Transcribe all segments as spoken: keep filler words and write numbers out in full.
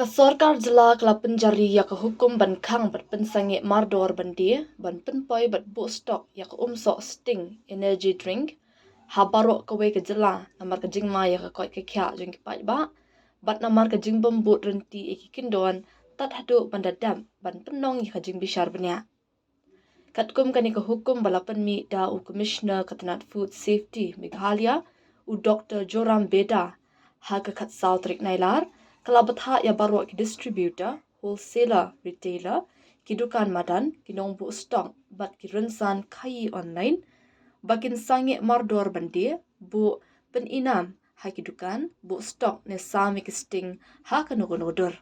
Ka sorkar jylla ka la pynjari ïa ka hukum ban khang bad pynsangeh mardor ban die, ban pynpoi bad buh stock ïa ka umsoh Sting energy drink ha baroh kawei ka jylla, namar ka jingma ïa ka koit ka khiah jong ki paidbah bad namar ka jingbym bud rynti ïa ki kyndon, tad haduh ban da dep ban pynlong ïa ka jingbishar bniah. Katkum kane ka hukum ba la pynmih da u Commissioner ka tnat Food Safety Meghalaya, u Doktor Joram Beda, ha ka khatsaw tarik Nailar, ka la bthah ïa baroh ki distributor, wholesaler, retailer, ki dukan madan, ki nongbuh stock bad ki rynsan khaïi online ba kin sangeh mardor ban die, buh, pynïnam ha ki dukan, buh stock ne sam ïa ki Sting ha kano kano dur.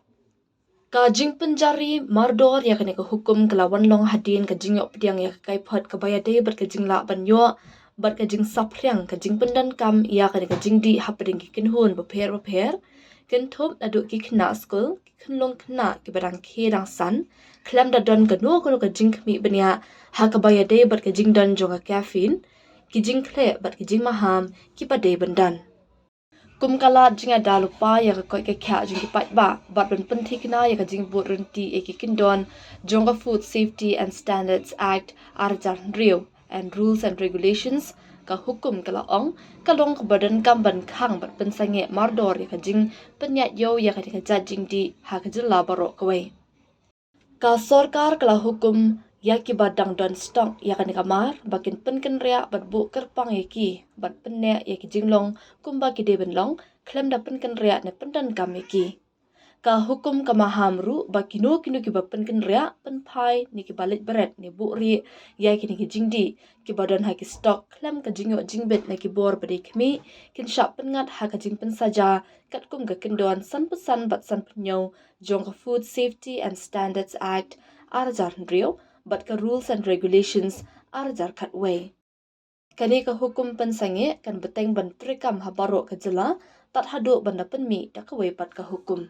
Ka jingpynjari mardor ïa kane ka hukum ka la wan long hadien ka jingïoh pdiang ïa ka kaiphod kaba ïadei bad ka jinglah ban ïoh bad ka jingsaphriang ka jingpyndonkam ïa kane ka jingdih hapdeng ki kynhun bapher bapher, kynthup naduh ki khynnah skul, ki khynlung khynnah kiba dang khie dang san, khlem da don kano kano ka jingkhmih bniah ha kaba ïadei bad ka jingdon jong ka caffeine, ki jingkhleh bad ki jingmaham kiba dei ban don. Kum ka lad jingïada lypa ïa ka koit ka khiah jong ki paidbah bad ban pynthikna ïa ka jingbud rynti ïa ki kyndon jong ka Food Safety and Standards Act ar hajar hynriew and Rules and Regulations, ka hukum ka la ong ka long kaba donkam ban khang bad pynsangeh mardor ïa ka jingpynïaid ïew ïa kane ka jait jingdih ha ka jylla baroh kawei. Ka sorkar ka la hukum ïa kiba dang don stock ïa kane ka mar ba kin pynkynriah bad buh kyrpang ïa ki bad pynneh ïa ki jinglong kumba ki dei ban long khlem da pynkynriah ne pyndonkam ïa ki. Ka hukum ka maham ruh ba kino kino kiba pynkynriah, pynphai ne kiba leit bret ne buh rieh ïa kine ki jingdih kiba don ha ki stock khlem ka jingïoh jingbit na ki bor ba dei khmih, kin shah pynngat ha ka jingpynsaja katkum ka kyndon sanphew san bad sanphew hynñiew jong ka Food Safety and Standards Act ar hajar hynriew bad ka Rules and Regulations ar hajar khatwei. Kane ka hukum pynsangeh kan bteng ban treikam ha baroh ka jylla tad haduh ban da pynmih da kawei pat ka hukum.